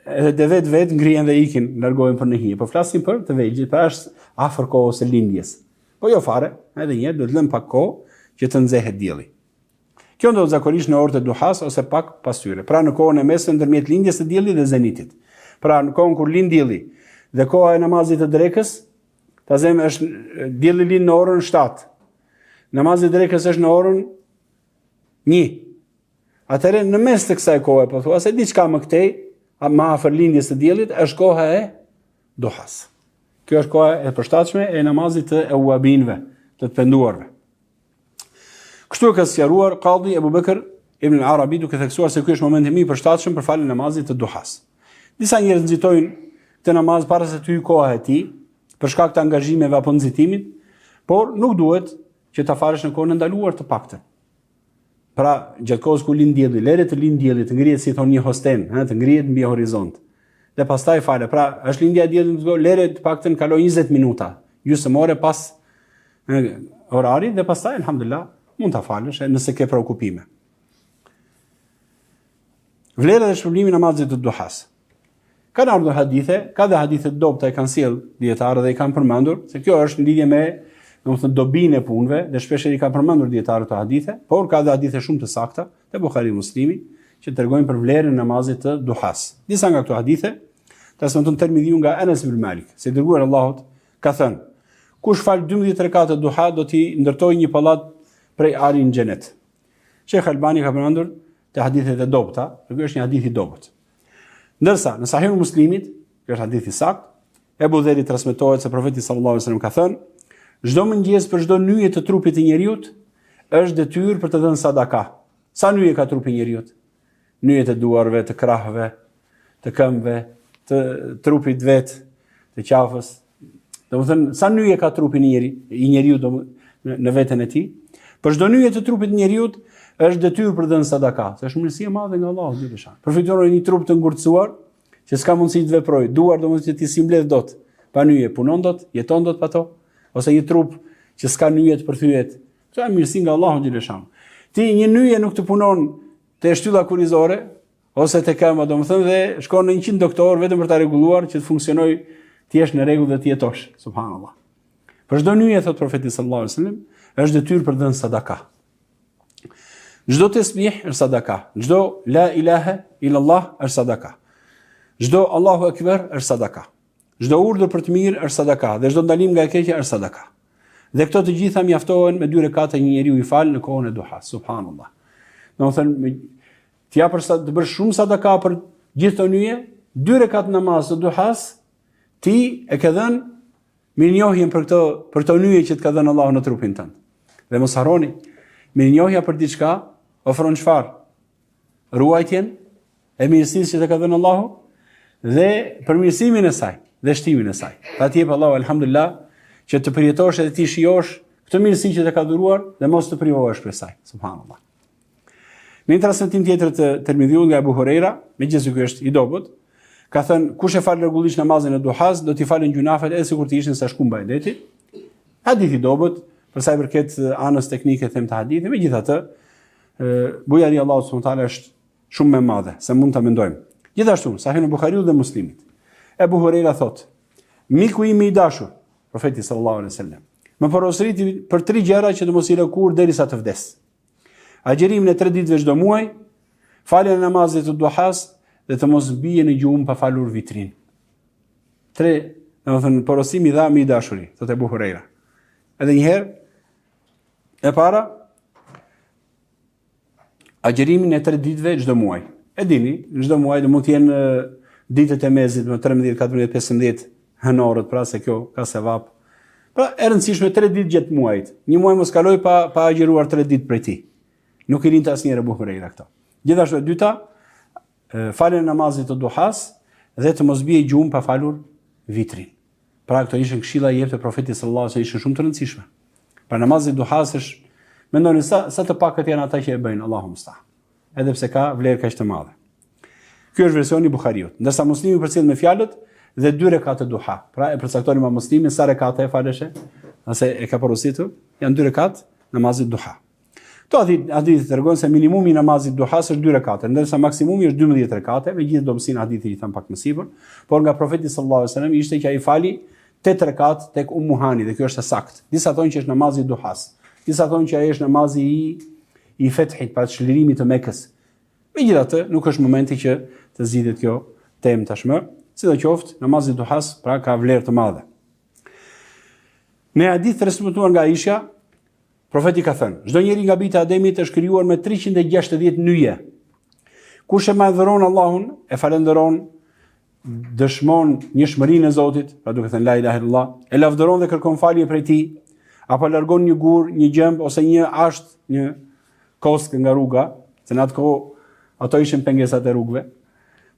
edhe devet vetë ngrihen dhe ikin, largohen për në hije. Po flasim për të vegjlit, pra është afër kohës së lindjes. Po jo fare, edhe një herë duhet lënë pak kohë që të nxehet dielli. Kjo ndodh zakonisht në orët e duhas ose pak pas tyre, pra në kohën e mesme ndërmjet lindjes së diellit dhe zenitit. Pra në kohën kur lind dielli dhe koha e namazit të drekës, ta zëmë është dielli lind në orën 7. Namazi i drekës është në orën 1. Atëherë në mes të kësaj kohe, pothuajse diçka më këtej, më afër lindjes së diellit, është koha e duhas. Kjo është koha e përshtatshme e namazit të euabinëve, të të penduarve. Kështu e ka sqaruar Kadi Ebu Bekër Ibn Arabi duke theksuar se ky është momenti më i përshtatshëm për faljen e namazit të duhas. Disa njerëz nxitojnë këtë namaz para se të hyjë koha e tij, për shkak të angazhimeve apo nxitimit, por nuk duhet që ta falësh në kohën e ndaluar të paktën. Pra, gjatë kohës kur lind dielli, lëre të lind dielli, të ngrihet si thonë një hosten, ëh, të ngrihet mbi horizont. Dhe pastaj fale. Pra, është lindja e diellit, lëre të paktën kalojë 20 minuta, gjysmë ore pas orarit dhe pastaj alhamdulillah mund ta falësh nëse ke preokupime. Vlera dhe shpërblimi i namazit të duhas. Kanë ardhur hadithe, ka dhe hadithe të dobëta e kanë sjell dietarët dhe i kanë përmendur se kjo është në lidhje me, domethënë dobinë e punëve dhe shpeshherë i kanë përmendur dietarët këto hadithe, por ka dhe hadithe shumë të sakta te Buhariu Muslimi që tregojnë për vlerën e namazit të duhas. Disa nga këto hadithe transmeton Tirmidhiu nga Enes ibn Malik, se i dërguari i Allahut Ka thënë, Kush fal 12 rekate duha do t'i ndërtojë një pallat prej ari në xhenet. Sheikh Albani ka përmendur te hadithet e dobëta, dhe ky është një hadith i dobët. Ndërsa në Sahihun e Muslimit, ky është hadith i saktë, Ebu Dheri transmetohet se profeti sallallahu alajhi wasallam ka thënë, çdo mëngjes për çdo nyje të trupit të njeriut është detyrë për të dhënë sadaka. Sa nyje ka trupi i njeriut? Nyjet e duarve, të krahëve, të këmbëve, të trupit vet, të qafës. Domethënë, sa nyje ka trupi i njeri, i njeriut do në, në veten e tij? Për çdo nyje të trupit të njeriut është detyrë për dhënë sadaka, se është mirësi e madhe nga Allahu xheleshanuhu. Përfytyro një trup të ngurtësuar që s'ka mundësi të veprojë, duar domethënë që ti s'i mbledh dot, pa nyje, punon dot, jeton dot pa to, ose një trup që s'ka nyje të përthyet. Kjo është mirësi nga Allahu xheleshanuhu. Ti një nyje nuk të punon te shtylla kurrizore, ose te këmba, domethënë dhe shkon në 100 doktor vetëm për ta rregulluar që të funksionojë, të jesh në rregull dhe të jetosh, subhanallahu. Për çdo nyje thot profeti sallallahu alajhi wasallam, është detyrë për dhënë sadaka. Çdo tesbih është sadaka, çdo la ilaha illallah është sadaka. Çdo Allahu ekber është sadaka. Çdo urdhër për të mirë është sadaka dhe çdo ndalim nga e keqja është sadaka. Dhe këto të gjitha mjaftohen me dy rekate një njeriu i fal në kohën e duhas, subhanallahu. Domethënë të japësh sa të bësh shumë sadaka për gjithë këto nyje, dy rekat namaz të duhas, ti e ke dhënë mirënjohjen për këto për këto nyje që të ka dhënë Allahu në trupin tënd. Dhe mos harroni, mirënjohja për diçka ofron çfarë? Ruajtjen e mirësisë që të ka dhënë Allahu dhe përmirësimin e saj dhe shtimin e saj. Ta të jep Allahu alhamdulillah që të përjetosh edhe të shijosh këtë mirësi që të ka dhuruar dhe mos të privohesh prej saj. Subhanallahu. Në një transmetim tjetër të Tirmidhiut nga Abu Huraira, megjithëse ky është i dobët, ka thënë kush e fal rregullisht namazin e duhas, do t'i falen gjynafet edhe sikur të ishin sa shkumba e detit. Hadith i dobët, për sa i përket anës teknike them të hadithit, megjithatë, bujaria e Allahut subhanahu teala është shumë më e madhe se mund ta mendojmë. Gjithashtu, Sahihun e Buhariut dhe Muslimit. Ebu Huraira thotë: Miku im i dashur, profeti sallallahu alaihi wasallam, më porositi për tri gjëra që të mos i lë kurrë derisa të vdes. Agjërimin e tre ditëve çdo muaj, faljen e namazit të duhas dhe të mos bie në gjumë pa falur vitrin. Tre, domethënë porosi m'i dha më i dashuri, thotë Ebu Huraira. Edhe një herë e para agjërimin e tre ditëve çdo muaj. E dini, në çdo muaj do mund të jenë ditët e mezit më 13, 14, 15 hënorët, pra se kjo ka sevap. Pra e rëndësishme tre ditë gjatë muajit. Një muaj mos kaloj pa pa agjëruar tre ditë prej tij. Nuk i linte asnjëherë Ebu Hurejra këto. Gjithashtu e dyta, faljen e namazit të duhas dhe të mos bie gjumë pa falur vitrin. Pra këto ishin këshilla i jepte profeti sallallahu alajhi wasallam ishin shumë të rëndësishme. Pra namazi i duhas është mendoni sa sa të pakët janë ata që e bëjnë Allahu musta'an. Edhe pse ka vlerë kaq të madhe. Ky është versioni i Buhariut. Ndërsa Muslimi përcjell me fjalët. dhe dy rekate duha. Pra e përcakton Imam Muslimi sa rekate e faleshe, nëse e ka porositur, janë dy rekat namazit duha. Këto hadithe tregojnë se minimumi i namazit duhas është 2 rekate, ndërsa maksimumi është 12 rekate, me gjithë dobësinë e hadithit që thamë pak më sipër, por nga profeti sallallahu alajhi wasallam ishte që ai fali 8 rekat tek Ummu Hani dhe kjo është e saktë. Disa thonë që është namazi i duhas, disa thonë që ai është namazi i i fethit, pra çlirimit të Mekës. Megjithatë, nuk është momenti që të zgjidhet kjo temë tashmë. Sidoqoftë, namazi i duhas pra ka vlerë të madhe. Në hadith të transmetuar nga Aisha, Profeti ka thënë, çdo njeri nga bijtë e Ademit është krijuar me 360 nyje. Kush e madhëron Allahun, e falënderon, dëshmon njëshmërinë e Zotit, pra duke thënë la ilaha illallah, e lavdëron dhe kërkon falje prej tij, apo largon një gur, një gjemb ose një asht, një koskë nga rruga, se në atë kohë ato ishin pengesat e rrugëve.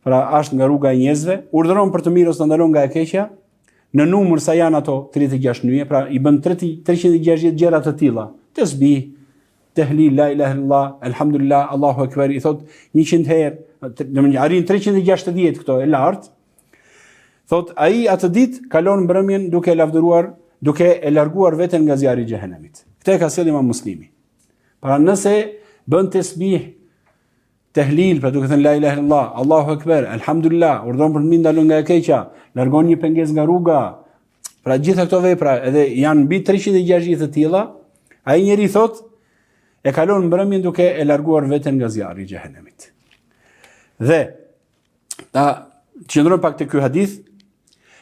Pra asht nga rruga e njerëzve, urdhëron për të mirë ose ndalon nga e keqja, Në numër sa janë ato 36 nyje, pra i bën 360 gjëra të tilla. Tesbih, tehlil, la ilaha illallah, elhamdulillah, Allahu ekber, i thot 100 herë, domethënë arrin 360 këto e lart. Thot ai atë ditë kalon mbrëmjen duke e lavdëruar, duke e larguar veten nga zjarri i xhehenemit. Këtë e ka sjellë Imam Muslimi. Pra nëse bën tesbih Tehlil, pra duke thënë la ilaha illallah, Allahu ekber, elhamdulillah, urdhëron për të mirë ndalon nga e keqja, largon një pengesë nga rruga. Pra gjitha këto vepra edhe janë mbi 360 të tilla, ai njeri thot e kalon mbrëmjen duke e larguar veten nga zjarri i xhehenemit. Dhe ta qëndrojmë pak te ky hadith,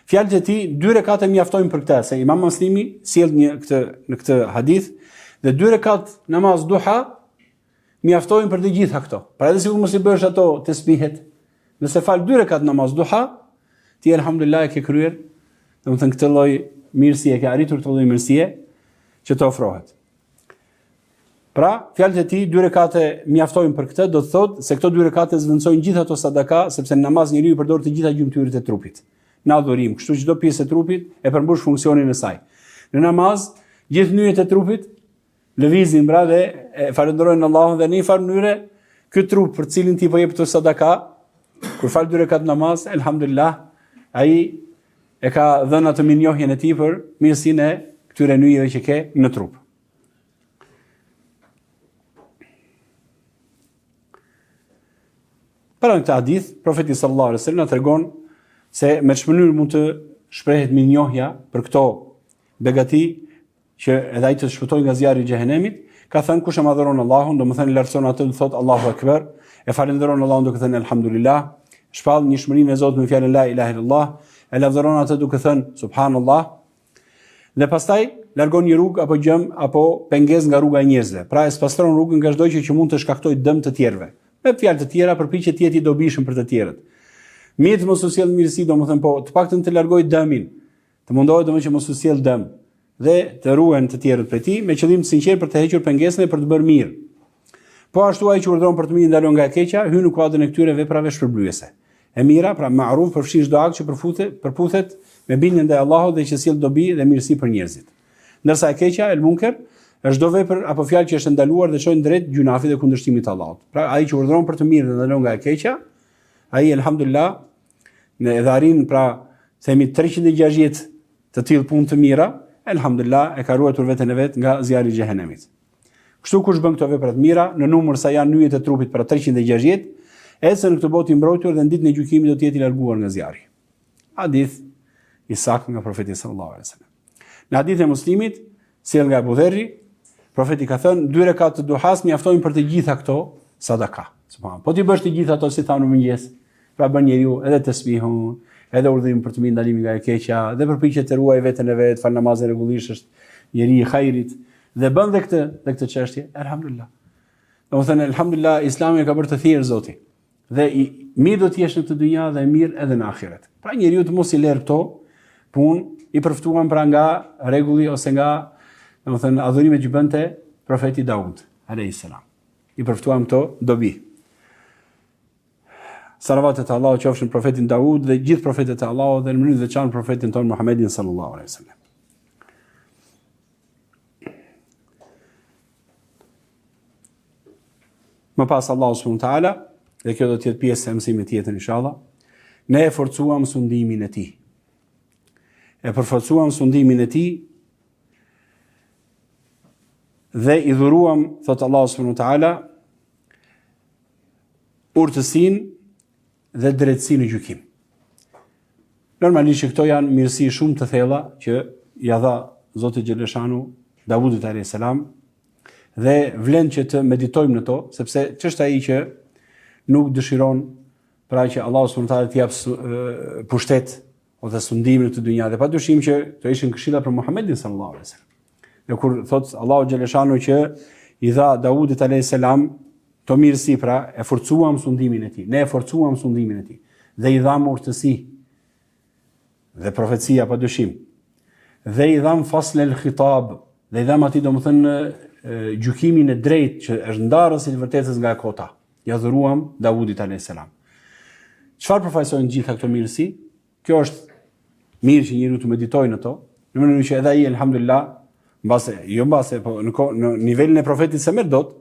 fjalët e tij dy rekate mjaftojnë për këtë, se Imam Muslimi sjell një këtë në këtë hadith dhe dy rekat namaz duha mjaftojnë për të gjitha këto. Pra edhe sikur mos i bësh ato tesbihet, nëse fal dy rekat namaz duha, ti elhamdulillah e ke kryer, domethënë këtë lloj mirësie, e ke arritur këtë lloj mirësie që të ofrohet. Pra, fjalët e tij dy rekate mjaftojnë për këtë, do të thotë se këto dy rekate zëvendësojnë gjithë ato sadaka, sepse në namaz njeriu i përdor të gjitha gjymtyrët e trupit. Në adhurim, kështu çdo pjesë e trupit e përmbush funksionin e saj. Në namaz, gjithë nyjet e trupit lëvizin pra dhe e falënderojnë Allahun dhe në një farë mënyre ky trup për cilin ti po jep këto sadaka, kur fal dy rekat namaz, elhamdulillah, ai e ka dhënë atë mirënjohjen e tij për mirësinë e këtyre nyjeve që ke në trup. Pra në këtë hadith, profeti sallallahu alaihi wasallam na tregon se me ç'mënyrë mund të shprehet mirënjohja për këto begati që edhe ai të shpëtojë nga zjarri i xhehenemit, ka thënë kush e madhëron Allahun, domethënë lartëson atë, do thotë Allahu Ekber, e falënderon Allahun duke thënë Elhamdulillah, shpall njëshmërinë e Zotit me fjalën la ilaha illallah, e lavdëron atë duke thënë subhanallah, dhe pastaj largon një rrugë apo gjemb apo pengesë nga rruga e njerëzve. Pra e spastron rrugën nga çdo gjë që mund të shkaktojë dëm të tjerëve. Me fjalë të tjera përpiqet të jetë i dobishëm për të tjerët. Mirë të mos u sjellë mirësi, domethënë po, të paktën të largojë dëmin. Të mundohet domethënë që mos u sjellë dëm dhe të ruhen të tjerët prej tij me qëllim të sinqertë për të hequr pengesën e për të bërë mirë. Po ashtu ai që urdhëron për të mirë ndalon nga e keqja, hyn në kuadrin e këtyre veprave shpërblyese. E mira, pra ma'ruf përfshin çdo akt që përfuthe, përputhet me bindjen ndaj Allahut dhe që sjell dobi dhe mirësi për njerëzit. Ndërsa e keqja, el munker, është çdo vepër apo fjalë që është e ndaluar dhe çon drejt gjynafit dhe kundërshtimit të Allahut. Pra ai që urdhëron për të mirë dhe ndalon nga e keqja, ai elhamdulillah Në edhe arrin pra themi 360 të tillë punë të mira, elhamdulillah e ka ruajtur veten e vet nga zjarri i xhehenemit. Kështu kush bën këto vepra të mira, në numër sa janë nyjet e trupit pra 360, ecën në këtë botë i mbrojtur dhe në ditën e gjykimit do të jetë i larguar nga zjarri. Hadith i saktë nga profeti sallallahu alaihi wasallam. Në hadithin e Muslimit, sjell nga Abu Dherri, profeti ka thënë, dy rekat të duhas mjaftojnë për të gjitha këto sadaka. Subhan. Po t'i bësh të gjitha ato si thamë në mëngjes, pra bën njeriu edhe tesbihun, edhe urdhërimin për të mirë ndalimin nga e keqja, dhe përpiqet të ruajë veten e vet, fal namazin rregullisht, është njeri i hajrit dhe bën dhe këtë, dhe këtë çështje, elhamdulillah. Domethënë elhamdulillah Islami e ka bërë të thjeshtë Zoti. Dhe i mirë do të jesh në këtë dynja dhe e mirë edhe në ahiret. Pra njeriu të mos i lërë këto punë, i përftuan pra nga rregulli ose nga, domethënë, adhurimet që bënte profeti Daud, alayhis salam. I përftuam këto dobi. Salavatet e Allahut qofshin profetin Daud dhe gjithë profetët e Allahut dhe në mënyrë të veçantë profetin tonë Muhammedin sallallahu alaihi wasallam. Më pas Allahu subhanahu wa taala, dhe kjo do të jetë pjesë e mësimit tjetër inshallah. Ne e forcuam sundimin e tij. E përforcuam sundimin e tij dhe i dhuruam, thotë Allahu subhanahu wa taala, urtësinë dhe drejtësinë në gjykim. Normalisht që këto janë mirësi shumë të thella që ia dha Zoti xheleshanuhu Davudit alayhis salam dhe vlen që të meditojmë në to, sepse ç'është ai që nuk dëshiron pra që Allahu subhanahu wa taala t'i japë pushtet ose sundim në këtë dynja dhe padyshim që këto ishin këshilla për Muhammedin sallallahu alaihi wasallam. Dhe kur thot Allahu xheleshanuhu që i dha Daudit alayhis salam këto mirësi pra e forcuam sundimin e tij. Ne e forcuam sundimin e tij dhe i dhamë urtësi dhe profecia padyshim. Dhe i dhamë fasl el khitab, dhe i dhamë atij domethënë gjykimin e drejtë që është ndarës i të vërtetës nga e kota. Ia dhuruam Davudit alayhis salam. Çfarë përfaqësojnë gjitha këto mirësi? Kjo është mirë që njeriu të meditojë në to, në mënyrë që edhe ai elhamdulillah, mbase, jo mbase, po në në nivelin e profetit s'e merr dot,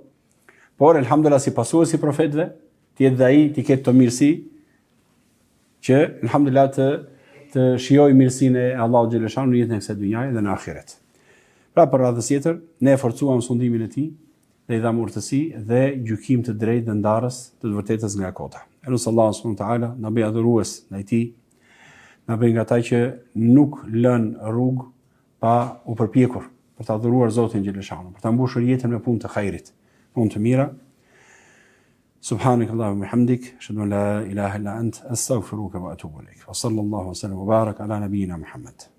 por elhamdulillah si pasues i profetëve, të jetë dhe ai t'i ketë këto mirësi që elhamdulillah të të shijojë mirësinë e Allahut xheleshanuhu në jetën e kësaj dynjaje dhe në ahiret. Pra për radhës tjetër, ne e forcuam sundimin e tij, dhe i dhamë urtësi dhe gjykim të drejtë dhe ndarës të të vërtetës nga e kota. E lus Allahun subhanahu wa taala na bëj adhurues ndaj tij, na bëj nga ata që nuk lënë rrugë pa u përpjekur për të adhuruar Zotin xheleshanuhu, për ta mbushur jetën me punë të hajrit, punë të mira. Subhanak Allahumma bihamdik, ashhadu an la ilaha illa ant, astaghfiruka wa atubu ilaik. Wa sallallahu wa sallam wa baraka ala nabiyyina Muhammad.